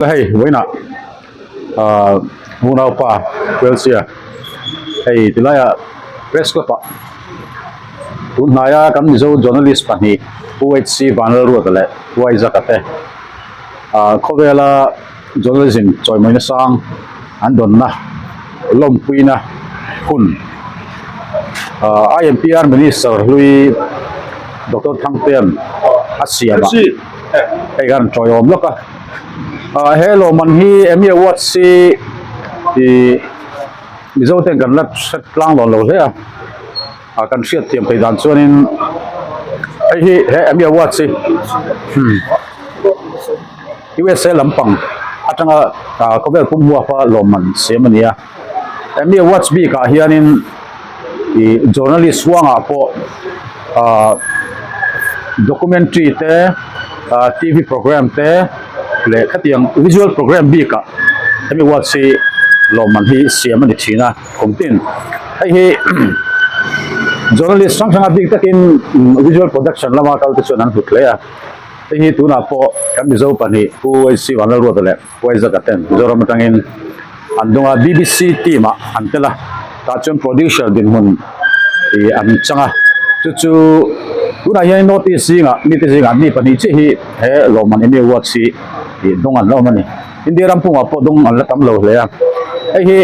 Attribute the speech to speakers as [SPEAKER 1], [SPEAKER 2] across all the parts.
[SPEAKER 1] Hei vawiinah ahh unaupa Welsia hei tilaiah press club ah tun hnaia kan Mizo journalist pahnih Pu HC Vanlalruata leh Pu Isaac-a te ahh khawvela journalism chawimawina sang an dawnna lawmpuina hun ahh IMPR minister hlui Doctor Thangtea'n a siam ah hei khan tawiawm lawk a. Ah he lawmman hi Emmy Awards hi ih Mizo ten kan la hre tlang dawn lo hle a ah kan hriat thiam theih dan chuanin hei hi he Emmy Awards hi hmm USA lampang atanga ah khawvel pum huapa lawmman siam a ni a Emmy Awards bikah hianin ih journalist huangah pawh ah documentary te ah tv program te leh khatiang visual program bikah hemi awards hi lawmman hi siam a ni thin a kum tin hei hi journalist hrang hrang a bik takin visual production lama kal te chuan an hlut hle a hei hi tunah pawh kan Mizo pahnih Pu HC Vanlalruata leh Huaizaka ten Mizoram atangin an dawng a, BBC team ah an tel a, tah chuan producer dinhmun ih an chang a, chu chu tunah hian North East zingah mite zingah mi pahnih chiah hi he lawmman Emmy Awards hi ih dawng an la awm a ni. India ram pumah pawh dawng an la tam lo hle a, hei hi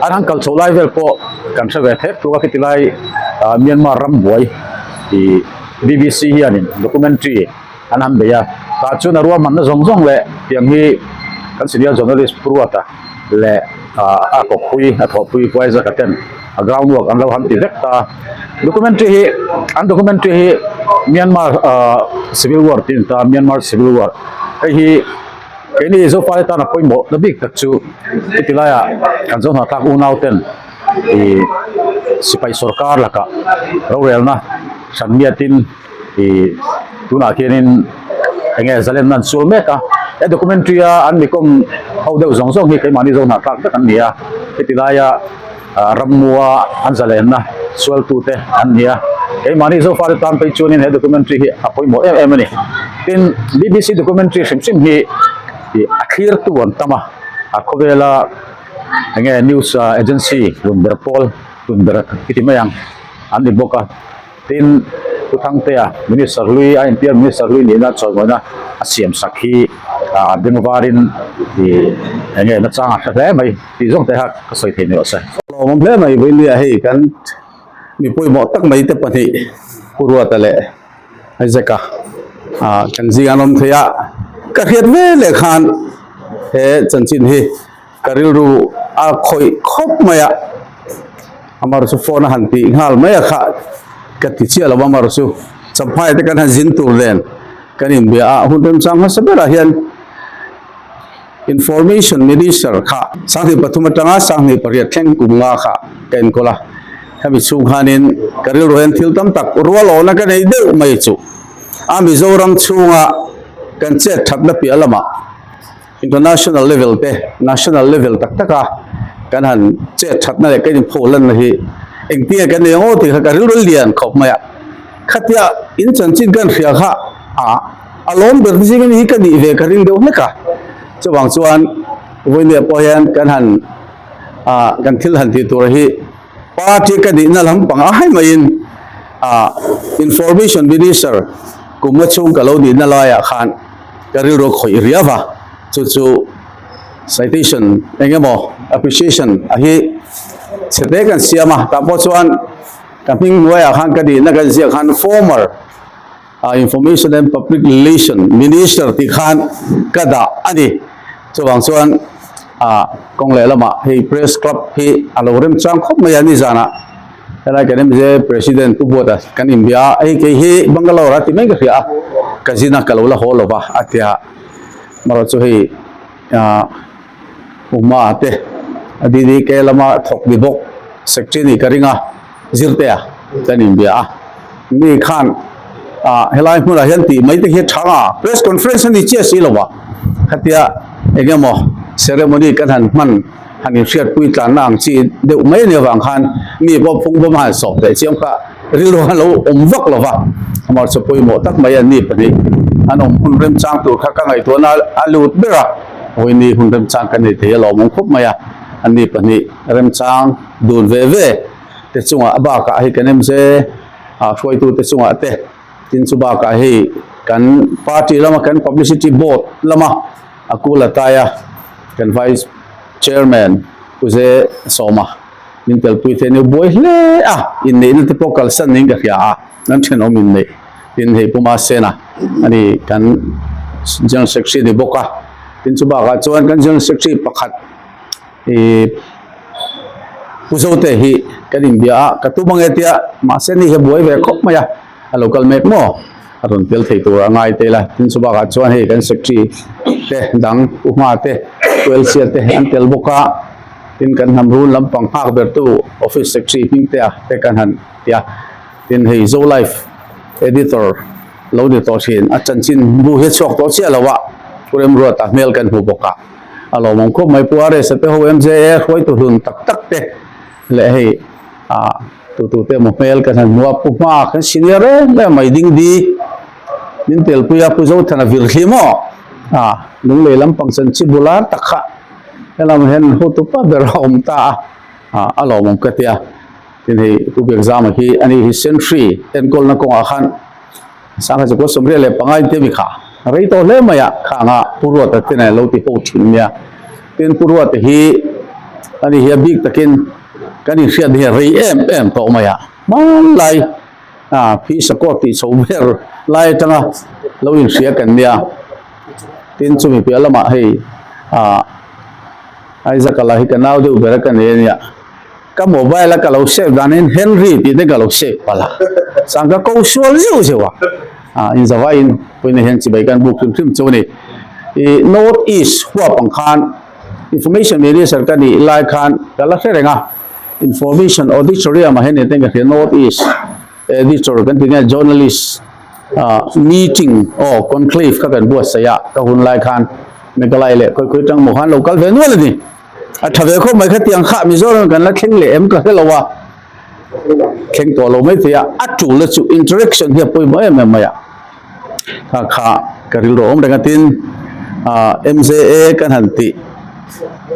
[SPEAKER 1] an han kal chhoh lai vel pawh kan hre ve thek tluk a khiti lai ah Myanmar ram buai ih BBC hianin documentary an han bei a, tah chuan a ruahmanna zawng zawng leh tiang hi kan senior journalist Pu Ruata leh a kawppui a thawhpui Pu Isaac-a ten a ground work an lo han ti vek ta. Documentary hi an documentary hi Myanmar civil war tih a ni ta, Myanmar civil war hei hi keini Zofate tan a pawimawh na bik tak chu heti laiah kan Zohnahthlak unau ten ih sipai sorkar lakah rorelna hran ngiatin ih tunah khianin eng nge zalenna an sual mek a he documentary a an mikawm ho deuh zawng zawng hi keimahni zo hnah tlak vek an ni a heti laia ah ramnua an zalenna sualtute an ni a keimahni zofate tan phei chuanin he documentary hi a pawimawh em em a ni tin B_B_C documentary hrim hrim hi ih a thlirtu an tam a a khawvela eng nge news agency hlun ber pawl hlun ber i ti mai ang an ni bawk a. Tin, Pu Thangtea, Minister hlui, a inpiar Minister hlui nihna chawimawina a siam sak hi a beng varin ih eng nge nachang a hre hle mai tih zawng te kha ka sawi thei ni rawh se.
[SPEAKER 2] Lawmawm hle mai Vawinia hei kan mi pawimawh tak mai te pahnih Pu Ruata leh Isaac-a ah kan zing an awm thei a, ka hriat ve leh khan he chanchin hi Ka rilru a khawih khawp mai a, Amar chu phone a han tih nghal mai a kha ka ti chiah lo Amar chu Champhai te kan han zin tur nen kan inbia a, hun remchang hmasa berah hian Information Minister kha 2003 atanga 2008 thleng kum nga kha ka enkawl a, hemi chhung khanin ka rilru hian thil tam tak rualawhna ka nei deuh mai chu a Mizoram chhunga kan chet thatna piah lamah. International level te, national level tak tak a kan han chet thatna leh kan inpho lanna hi engtinge kan nei ang aw tih kha ka rilru lian khawp mai a. Khatia in chanchin kan hria kha a a lawm ber zing hi ka nih ve ka ring deuh hlek a. Chuvang chuan vawinia pawh hian kan han ah kan thil han tih tur hi party ka nihna lampang ai maiin ah information minister kum a chhung ka lo nihna laiah khan Ka rilru khawih riau a, chu chu citation eng emaw appreciation a hi chhe te kan siam a, tah pawh chuan ka hming hnuaiah khan ka dihna kan ziak khan former information and public relation minister tih khan ka dah a ni. Chuvang chuan ah kawng lehlamah hei press club hi a lo remchang khawp mai a nizanah. Helai kan MJ President Pu Buata kan inbia a, hei kei hi Bangalore a ti mai ka hria a, ka zin a ka lo la haw lo va a ti a, marawh chu hei ah Uma te a DDK lama thawk ni bawk Secretary nih ka ring a, Zirtea kan inbia a, mi khan ah helai hmunah hian tih mai te hi a tha nga, press conference a ni chiah si lo va, khatia eng emaw ceremony kan han hman. Han inhriatpui tlanna ang chi deuh mai ania vang khan mi pawh phung bawm a han sawp leh chiam kha rilru khan lo awm vak lo va, amah chu pawimawh tak mai an ni pahnih. an awm hun remchang tur kha ka ngaihtuahna a lut ber a, Vawiini hun remchang kan nei thei a lawmawm khawp mai a, anni pahnih remchang dun ve ve te chungah a bakah hei kan MJ ah hruaitute chungah te tin chu bakah hei kan party lama kan publicity board lama a kul a tai a kan vice chairman Pu Ze Sawma min telpui thei a ni buai hle a inneihna te pawh kalsan niin ka hria a kan thenawm inneih tin hei Pu Masena a ni kan general secretary a ni bawk a tin chu bakah chuan kan general secretary pakhat Ih Pu Zote hi kan inbia a, ka tum ange tia mahse ni hi a buai ve khawp mai a, a lo kal mek maw? A rawn tel thei tur a ngai te ila, tin chu bakah chuan hei kan secretary te dang Pu Hma te, Pu Elsia te an tel bawk a, tin kan hnam run lampang nghak bertu office secretary hming te a te kan han ti a, tin hei Zolife editor lo ni tawh thin a chanchin bu hi a chhuak tawh chiah lo a, Pu Remruata hmel kan hmu bawk a. A lawmawm khawp mai Pu RS a te ho MJA hruaitu hlun tak tak te leh hei ah tu tu te emaw hmel kan han hmu a Pu Hma kan senior em em mai ding di min telpui a Pu Zothana vir thli maw ah lunglei lampang chanchin bular tak kha helam hian hotu pa ber a awm ta a ah a lawmawm ka tia tin hei Pu Biakzama hi ani hi sentry enkawlna kawngah khan Sangha chu 25 in te mi kha rei tawh hle mai a, khanga Pu Ruata te nen lo ti ho thin nia. Tin Pu Ruata hi ani hi a bik takin kan inhriat hi a rei em em tawh mai a, hmanlai a phi sakawr tih chho ber lai atanga lo inhria kan nia. Tin chumi piah lamah hei ah Isaac-a lah hi ka nau deuh ber a ka nei a nia. Ka mobile a ka lo save danin Henry tih te ka lo save palh a, chuan ka ko sual zeuh zeuh a, ah in zavaiin puina hian chibai kan buk hrim hrim chu a ni. Ih North East huap ang khan Information Minister ka nih lai khan ka la hre reng a, Information Auditorium ah hian ni ten ka hria North East Editor kan ti nge Journalist ah meeting aw conclave kha kan buatsaih a, ka hun lai khan Meghalaya leh khawi khawi tang maw khan lo kal ve nual a ni. A tha ve khawp mai khatiang kha Mizoram kan la thleng leh em ka hre lo a, thleng tawh lo mai thei a, a tul na chu interaction hi a pawimawh em em mai a, kha kha ka rilru awm reng a tin ah MJA kan han tih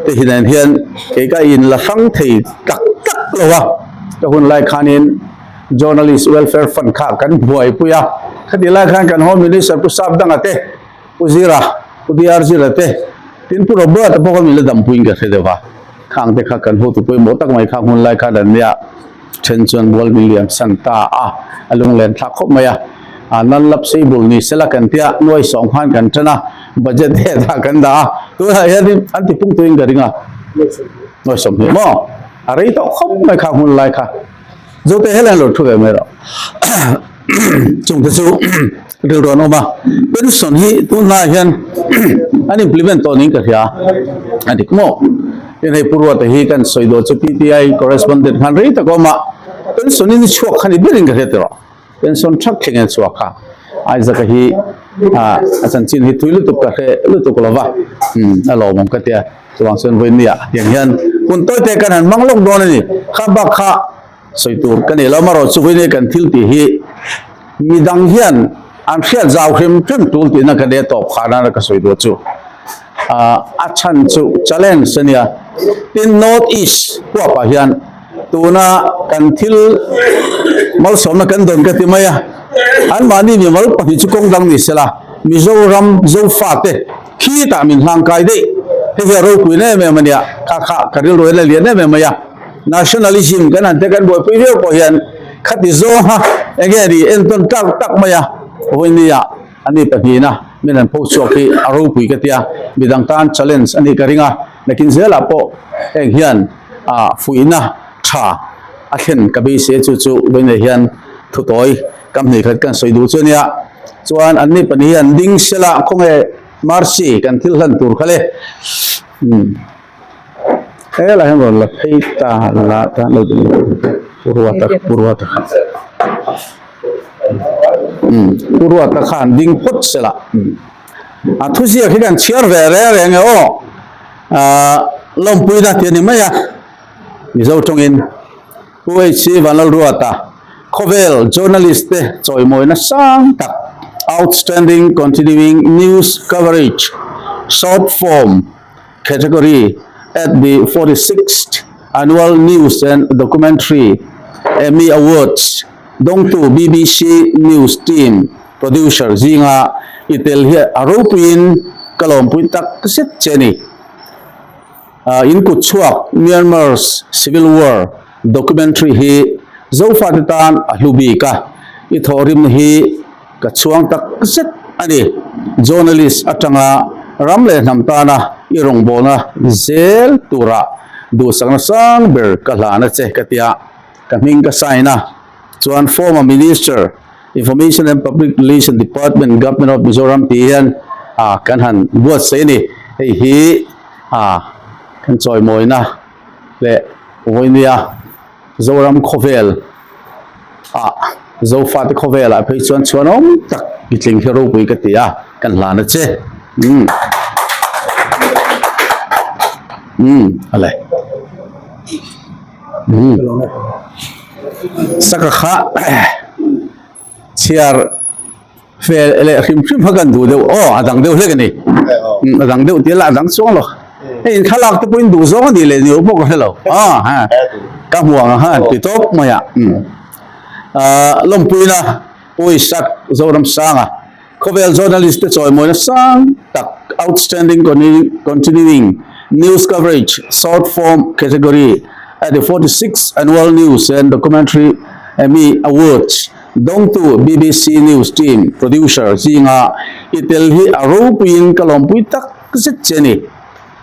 [SPEAKER 2] te hi nen hian kei ka in la hrang thei tak tak lo a, ka hun lai khanin Journalist Welfare Fund kha kan buaipui a, khatih lai khan kan Home Minister Pu Sapdanga te Pu Zira, Pu DR Zira te, tin Pu Robert-a pawh kha min la dampuiin ka hre deuh a, khang te kha kan hotu pawimawh tak mai kha hmun lai khan an nia, then chuan bual min liam san ta a, a lunglen thlak khawp mai a, a nan lap sei bul ni sela kan tia nuai sawng khan kan tan a, budget hetah kan dah a, tunah hianin an ti pung tuin ka ring a, nuai 20 maw? A rei tawh khawp mai kha hmun lai kha. Zote helai an lo thu ve mai rawh. Chungte chu rilru an awm a. Pension hi tunlaiah hian an implement tawh niin ka hria a dik maw? Tin hei Pu Ruata hi kan sawi dawn chu PTI correspondent khan rei tak a awm a, pension in i chhuak kha ni berin ka hria tiraw. Pension thak thleng in a chhuak kha. Isaac-a hi a chanchin hi tui lutuk ka hre lutuk lo va, a lawmawm ka tia. Chuvang chuan vawinia tiang hian hun tawi te kan han hmang lawk dawn a ni. Kha bak kha sawi tur ka nei lo amarawh chu vawinia kan thil tih hi midang hian an hriat zau hrim hrim tul tihna ka nia tawp kha nana ka sawi duh chu. A chhan chu challenge a nia. Tin North East huapah hian tuna kan thil malsawmna kan dawn ka ti mai a, anmahni mimal pahnih chu kawng dang ni sela Mizoram Zofate Khitah min hlangkai daih. Hei hi a ropui na em em a nia, kha kha ka rilru hian a lian em em mai a. Nationalism kan han te kan buaipui viau pawh hian khati zawnga eng nge ni entawn tlak tak mai a, vawinia a ni pahnihna min han pho chhuak hi a ropui ka tia, midang tan challenge a nih ka ring a, nakin zelah pawh heng hian ah fuihna tha a thlen ka beisei a chu chu vawinia hian thutawi kam hnih khat kan sawi duh chu a nia. Chuan anni pahnih hi an ding sela khawnge Mercy kan thil hlan tur kha le. Umm helai hian rawn la phei ta la ta lo ding Pu Ruata Pu Ruata kha umm Pu Ruata kha an ding phawt sela umm a thuziak hi kan chhiar ve reng reng e aw ah lawmpuina tih a ni mai a Mizo tawngin. Pu HC Vanlalruata, Khawvel journalist te chawimawina sang tak. Outstanding Continuing News Coverage, Short Form, Category at the 46th Annual News and Documentary Emmy Awards dawngtu BBC News Team Producer zinga i tel hi a ropuiin ka lawmpui tak zet che a ni. In kut chhuak Myanmar's Civil War documentary hi Zofate tan a hlu bik a, i thawhrimna hi ka chhuang tak zet a ni. Journalist atanga ram leh hnam tana i rawngbawlna zel tura duhsakna sang ber ka hlan a che ka tia, ka hming ka sign a. Chuan former Minister, Information and Public Relation Department, Government of Mizoram tih hian kan han buatsaih a ni. Hei hi kan chawimawina leh vawinia Zoram khawvel ah Zofate khawvel ah phei chuan chhuanawm tak i tling hi ropui ka ti a, kan hlan a che. Umm. Umm ale. Umm. Saka kha chhiar Fel leh hrim hrim kha kan duh deuh aw a dang deuh hlek a ni a dang deuh tih lah a dang chuang lo hei in thlalak te pawhin duh zawng a nih leh ni pawh ka hre lo a ha ka hmu ang ha ti tawp mai a lawmpuina Pawisak Zoramsanga khawvel journalist te chawimawina sang tak outstanding continuing news coverage short form category at the 46th annual news and documentary Emmy Awards Dawngtu BBC News team producer zinga i tel hi a ropuiin ka lawmpui tak zet che a ni.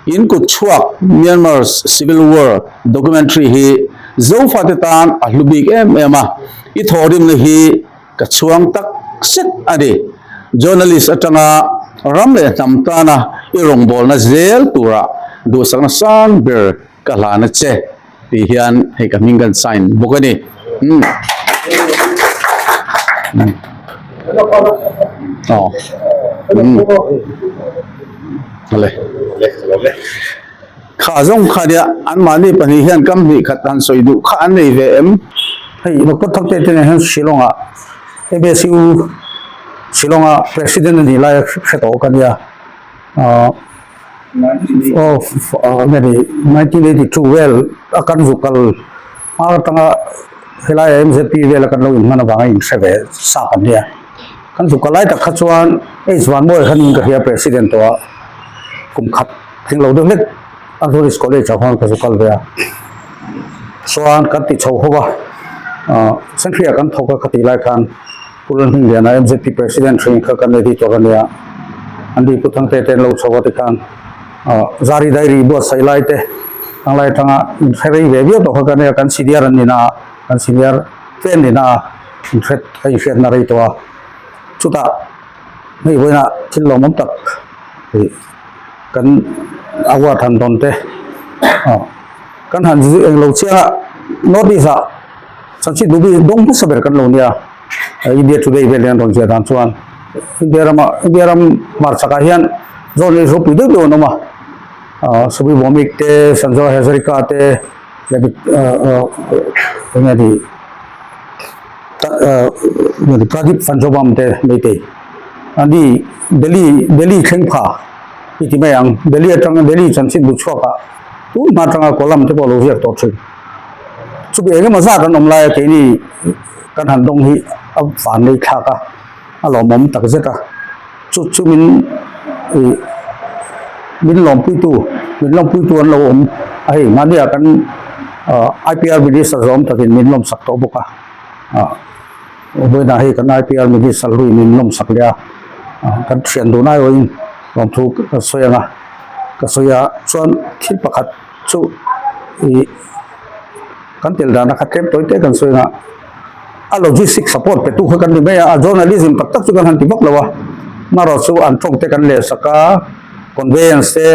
[SPEAKER 2] In kut chhuak Myanmar's Civil War documentary hi Zofate tan a hlu bik em em a, i thawhrimna hi ka chhuang tak zet a ni. Journalist atanga ram leh hnam tana i rawngbawlna zel tura duhsakna sang ber ka hlan a che. Tih hian hei ka hming kan sign bawk a ni. Umm. Aw. Umm. Ale. Kha zawng kha nia anmahni pahnih hian kam hnih khat han sawi duh kha an nei ve em?
[SPEAKER 1] Hei Doctor Thakte te nen hian Shillong ah MSU Shillong ah President a nih lai a hre tawh ka nia. Ahh. 1982 vel a kan zu kal hma atanga helai MZP vel a kan lo inhman avanga inhre ve sap an nia. Kan zu kal lai tak kha chuan H Vanmawi khan in ka hria President tawh a kum khat tling lo deuh hlek Anthony's College ah khan ka zu kal ve a. Chuan kan ti chho ho a ah Sentry ah kan thawk a khatih lai khan Pu Lalhmingliana MZP President hring kha kan editor a nia, Andy Pu Thangte te an lo chho a tikhan Zari Diary buatsaih lai te ang lai atanga inhre rei ve viau tawh kha ka nia, kan senior an ni na a, kan senior te an ni na a, inhre a inhriatna rei tawh a, chutah hei vawiinah thil lawmawm tak ih kan award han dawn te kan han englo chiang a North East ah Sanchit Dubi dawng hmasa ber kan lo nia. India Today vel hian rawn ziah dan chuan India rama India ram hmarchakah hian zawn leh ropui deuh deuh an awm a ah Subi Bhowmik te Sanjoy Hazarika te leh eng nge ni eng nge ni Pradip Phanjobam te meitei an ni Delhi Delhi thleng pha i ti mai ang Delhi atanga Delhi chanchin bu chhuakah tun hma atanga column te pawh a lo ziak tawh thin chumi eng emaw zat an awm lai a keini. Kan han dawng hi a van nei thlak a, a lawmawm tak zet a, chu chu min ih min lawmpuitu min lawmpuitu an lo awm a hei mahnia kan ah IPR minister zawm takin min lawmsak tawh bawk a, ah vawiinah hei kan IPR minister hlui min lawmsak leh a, ah kan thian dun aiawhin lawmthu ka sawi ang a, ka sawi a chuan thil pakhat chu ih. Kan tel dana kha tlem tawi te kan sawi ang a, a logistic support pe tu kha kan ni mai a, a journalism tak tak chu kan han ti vak lo a, marawh chu an tawng te kan leh sak a, conveyance te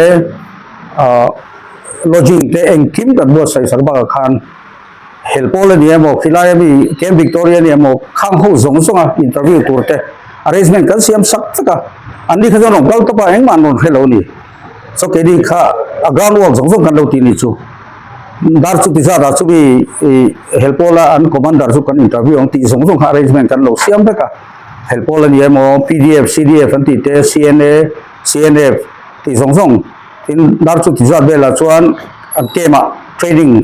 [SPEAKER 1] ah lodging te engkim kan buatsaih sak bakah khan hel pawl a ni emaw khilai ami Camp Victoria a ni emaw khang ho zawng zawng a interview tur te arrangement kan siam sak vek a, an ni kha chuan rawn kal tawp a engmah an rawn hre lo a ni. Chaw keini kha a ground work zawng zawng kan lo tih ni chu dar chu ti zat ah chumi ih helpawla an commander chu kan interview ang tih zawng zawng kha arrangement kan lo siam vek a. Helpawl a ni emaw pdf, cdf an tih te, cna, cnf tih zawng zawng tin dar chu ti zat velah chuan an camp ah training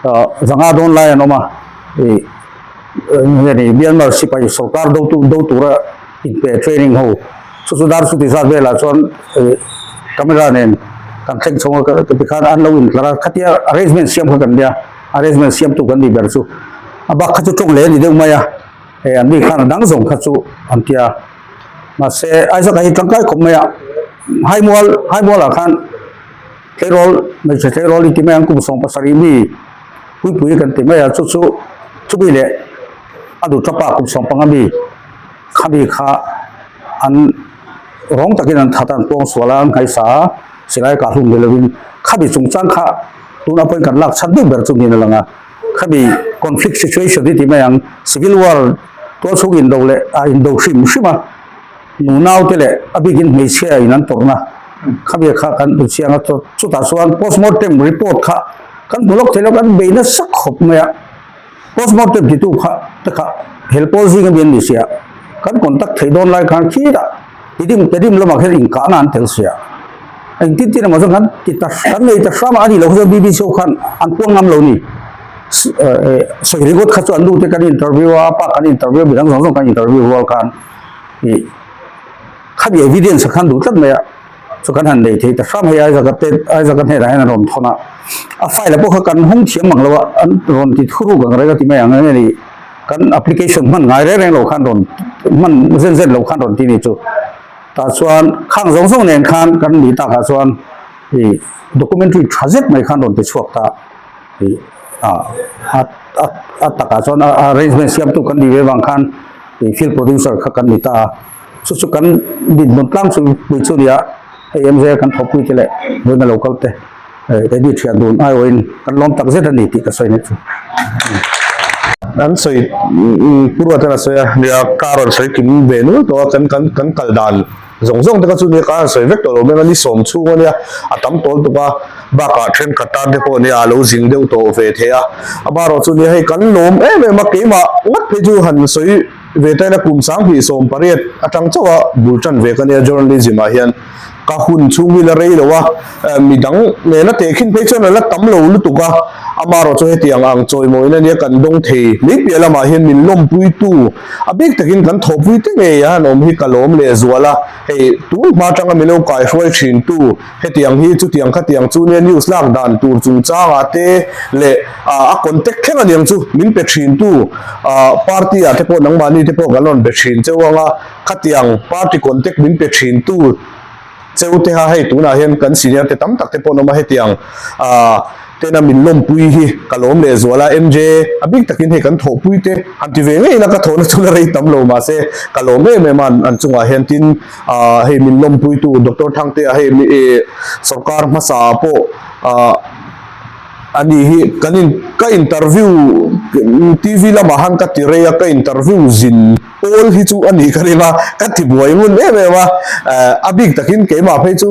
[SPEAKER 1] ah zanga dawn lai an awm a ih nge ni Myanmar sipai sorkar do tu do tura inpe training ho chu chu dar chu ti zat velah chuan ih camera nen kan thleng chhung a tikhan an lo intlar a khatia arrangement siam kha kan nia arrangement siam tu kan nih ber chu a bak kha chu tawng leh a ni deuh mai a. Hei an mi khan a dang zawng kha chu an ti a, mahse Isaac a hi tangkai khawp mai a, Haimual Haimual ah khan tleirawl hmeichhe tleirawl i ti mai ang kum 70 mi puipui kan ti mai a chu chu chumi leh a duh tapa kum 15 mi khami kha an rawng takin an that a an puang sual a an nghaisa a silai kah hlum ni lovin khami chungchang kha tuna pawhin kan lak chhan deuh ber chu niin a lang a. Khami conflict situation hi ti mai ang, civil war tual chhung indo leh a indo hrim hrim a, nunau te leh a bikin hmeichhia in an tawrhna khami kha kan hmu chiang a, chutah chuan postmortem report kha kan hmu lawk thei lo, kan bei nasa khawp mai a, postmortem titu kha te kha helpawl zing ami an ni sia, kan contact theih dawn lai khan khitah Tidim Tedim lamah khian inkahna an tel sia. Engtin tin emaw chuan kan ti ta kan nei ta hram a, ani lo kha chuan BBC ho khan an puang ngam lo ni. Sawi ringawt kha chu an nu te kan interview a, a pa kan interview a, midang zawng zawng kan interview rual khan ih khami evidence khan duh tlat mai a, chu kan han nei thei ta hram hei Isaac-a te Isaac-a hnenah hian an rawn thawn a, a file-a pawh kha kan hawng thiam mang lo a, an rawn ti thuruk ang reng a ti mai ang enge ni. Kan application hman ngai reng reng lo khan rawn hman zen zen lo khan rawn ti ni chu tah chuan khang zawng zawng nen khan kan ni takah chuan ih documentary tha zet mai khan rawn ti chhuak ta ih ah a a a takah chuan a arrangement siamtu kan ni ve vang khan ih field producer kha kan ni ta a chu chu kan dinhmun tlang chu pui chu nia hei MJ kan thawhpui te leh vawiin a lo kal te. Ready thian dun aiawhin kan lawm tak zet a ni tih ka sawi nek chu.
[SPEAKER 3] An sawi Pu Ruata a sawi a, nia car rawn sawi kim ve nual tawh a, kan kan kan kal dan zawng zawng te kha chu nia car an sawi vek tawh lo mai a, ni sawm chhung a nia a tam tawl tuk a, bakah thenkhat tan te pawh nia a lo zing deuh tawh ve thei a, amaherawh chu nia hei kan lawm em em a, keimah ngat phei chu han sawi ve ta ila kum 2018 atang chauh a bul tan ve ka nia journalism ah hian. Ka hun chhung hi la rei lo a, mi dang nena tehkhin phei chuan a la tam lo lutuk a, amaherawh chu hetiang ang chawimawina nia kan dawng thei mai piah lamah hian min lawmpuitu a bik takin kan thawhpui te ngei a han awm hi ka lawm lehzual a, hei tun hma atanga min lo kaihruai thintu hetiang hi chutiang khatiang chu nia news lak dan tur chungchangah te leh a contact thleng aniang chu min pe thintu party ah te pawh nangmahni te pawh kan rawn be thin cheu ang a. Khatiang party contact min pe thin tu cheu te kha hei tunah hian kan senior te tam tak te pawh an awm a hetiang ah tena min lawmpui hi ka lawm leh zual a MJ a bik takin hei kan thawhpui te han ti ve ngei ila ka thawhna chu la rei tam lo mahse ka lawm em em a an chungah hian tin ah hei min lawmpui tu Doctor Thangtea hei ih sorkar hmasa ah pawh ah Ani hi kan in ka interview TV lamah han ka ti rei a, ka interview zin pawl hi chu a nih ka ring a, ka ti buai ngun em em a, a bik takin keimah phei chu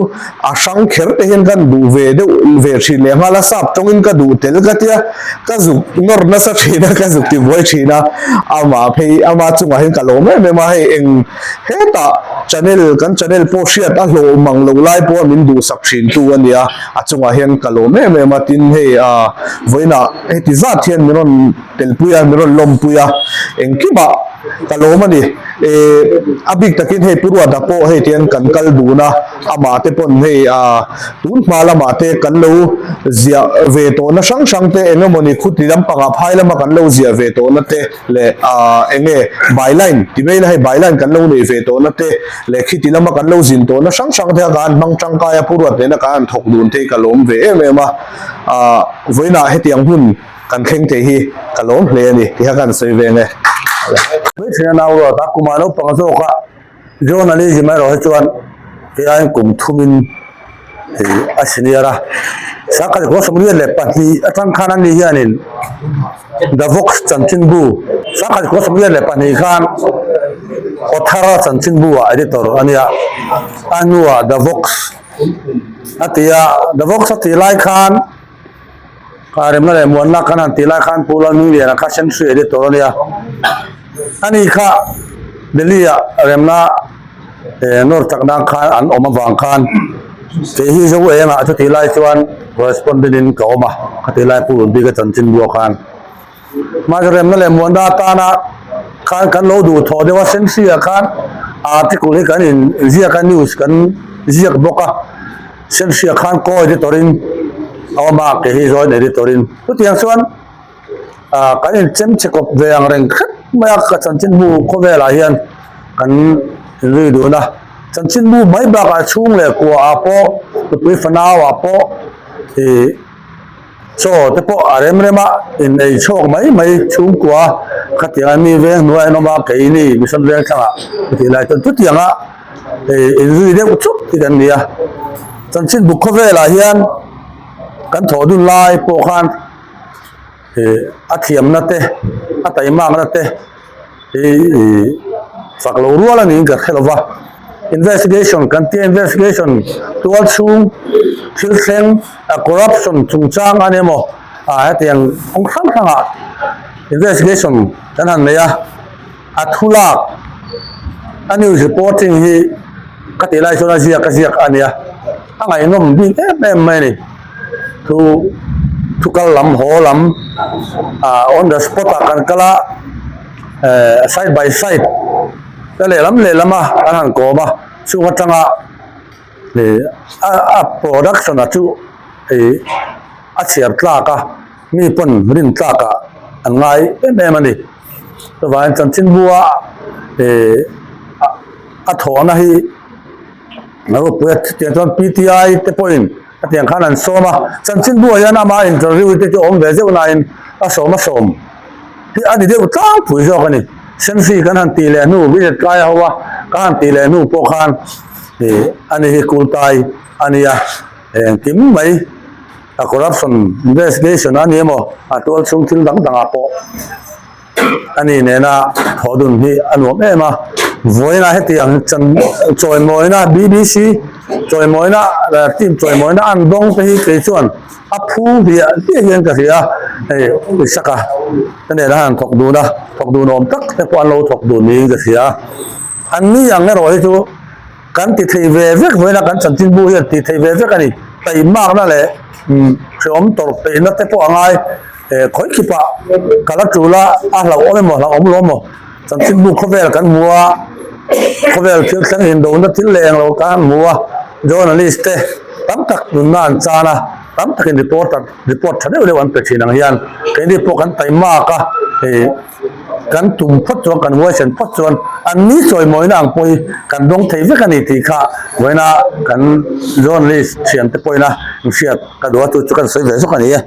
[SPEAKER 3] a hrang kher te hian kan duh ve deuh ve thin leh nghal a, sap tawngin ka duh tel ka tia, ka zuk nawr nasa thin a, ka zuk ti buai thin a, amah phei ama chungah hian ka lawm em em a, hei eng hetah channel kan channel pawh hriat a hlawh mang lo lai pawh min duhsak thin tu a nia. A chungah hian ka lawm em em a, tin hei ah vawiinah heti zat hian min rawn telpui a, min rawn lawmpui a, engkimah ka lawm a ni. Eh a bik takin hei Pu Ruata pawh hei tihian kan kal dun a, amah te pawn hei ah tun hma lamah te kan lo ziah ve tawhna hrang hrang te eng emawni khutli lampangah phai lama kan lo ziah ve tawhna te leh ah eng nge byline ti mai ila hei byline kan lo nei ve tawhna te leh khiti lama kan lo zin tawhna hrang hrang te a kan hmang tangkai a, Pu Ruat nena kan han thawk dun thei ka lawm ve em em a, ah vawiinah hetiang hun kan thleng thei hi ka lawm hle a ni tih kha ka han sawi ve ang e.
[SPEAKER 1] Hmeichhe nau ruat a kumah naupang zawk a journalism erawh hi chuan hei aiin kum thumin a senior a, Sangkhat khaw 42 atang khan ani hianin The Vox chanchinbu Sangkhat khaw 42 khan Othara chanchinbu ah editor a nia, a hnuah The Vox a ti a, The Vox a tih lai khan Remna leh Muanna kan han tih lai khan Pu Lalhmingliana kha Century editor a nia, ani kha.
[SPEAKER 2] Delhi ah remna nawr chak nan khan an awm avang khan kei hi zo engah chutih lai chuan correspondent in ka awm a, khatih lai Pu Runbika chanchin buah khan. Mahse remna leh muanna atana khan kan lo duh thawh deuh a, Sensi ah khan article hi kan in ziak a, news kan ziak bawk a, Sensi ah khan co-editor in a awm a, kei hi joint editor in chutiang chuan ah kan in chem che kawp ve ang reng khat mai a, ka chanchinbu khawvelah hian kan inzui dun a, chanchinbu mai bakah chhung leh kua ah pawh nupui fanau ah pawh ih. Chaw te pawh a rem rem a, in ei chhuak mai mai chhungkua khatianga mi veng hnuai an awm a, keini mission veng thlangah ka tih lai chuan chutianga hei inzui deuh chup hi kan ni a. Chanchinbu khawvelah hian kan thawh dun lai pawh khan ih a thiamna te a taimakna te hi ih fak lo rual a niin ka hre lo va, investigation kan tia investigation tual chhung thil thleng a corruption chungchang a ni emaw ah hetiang kawng hrang hrangah investigation kan han nei a, a thu lak a news reporting hi ka tih lai chuan a ziak a ziak a nia a ngaihnawm bik em em mai a ni thu thu kal lam haw lam ah on the spot ah kan kal a eh side by side te lehlam lehlam a an han kawm a chung atanga ih a a production a chu ih a chhiar tlak a mi pawn rin tlak ah an ngai em em a ni chuvangin chanchinbua ih a thawhna hi a ropui a chutiang chuan P_T_I te pawhin hetiang khan an sawm a chanchinbu ah hian ama interview te chu a awm ve zeuh nain a sawm a sawm hi a ni deuh tlangpui zawk a ni selfie kan han tih leh hnu visit kai ho a ka han tih leh hnu pawh khan ih ani hi kultai a nia engkim mai a corruption investigation a ni emaw a tual chhung thil dang dangah pawh. Ani nena thawh dun hi a nuam em a, vawiinah hetiang chan chawimawina BBC chawimawina team chawimawina an dawng te hi kei chuan a phu hliah hliah hian ka hria hei Isaka te nena han thawk dun a, thawk dun awm tak te pawh an lo thawk dun niin ka hria. An ni ang erawh hi chu kan ti thei ve vek vawiinah kan chanchinbu hian ti thei ve vek a ni, taimakna leh hreawm tawrh peihna te pawh a ngai. He khawi khipah ka la tul a, a hlauhawm emaw hlauhawm lo emaw chanchinbu khawvel kan hmu a, khawvel thil thleng indona thil leh englo kan han hmu a, journalist te tam tak nunna an chan a, tam takin reporter report tha deuh deuh an pe thin ang hian keini pawh kan taimak a, hei kan tum phawt chuan kan huaisen phawt chuan an ni chawimawina ang pawh hi kan dawng thei vek a ni tih kha vawiina kan journalist thiante pawhin a inhriat ka duh a chu chu kan sawi ve zawk a ni e.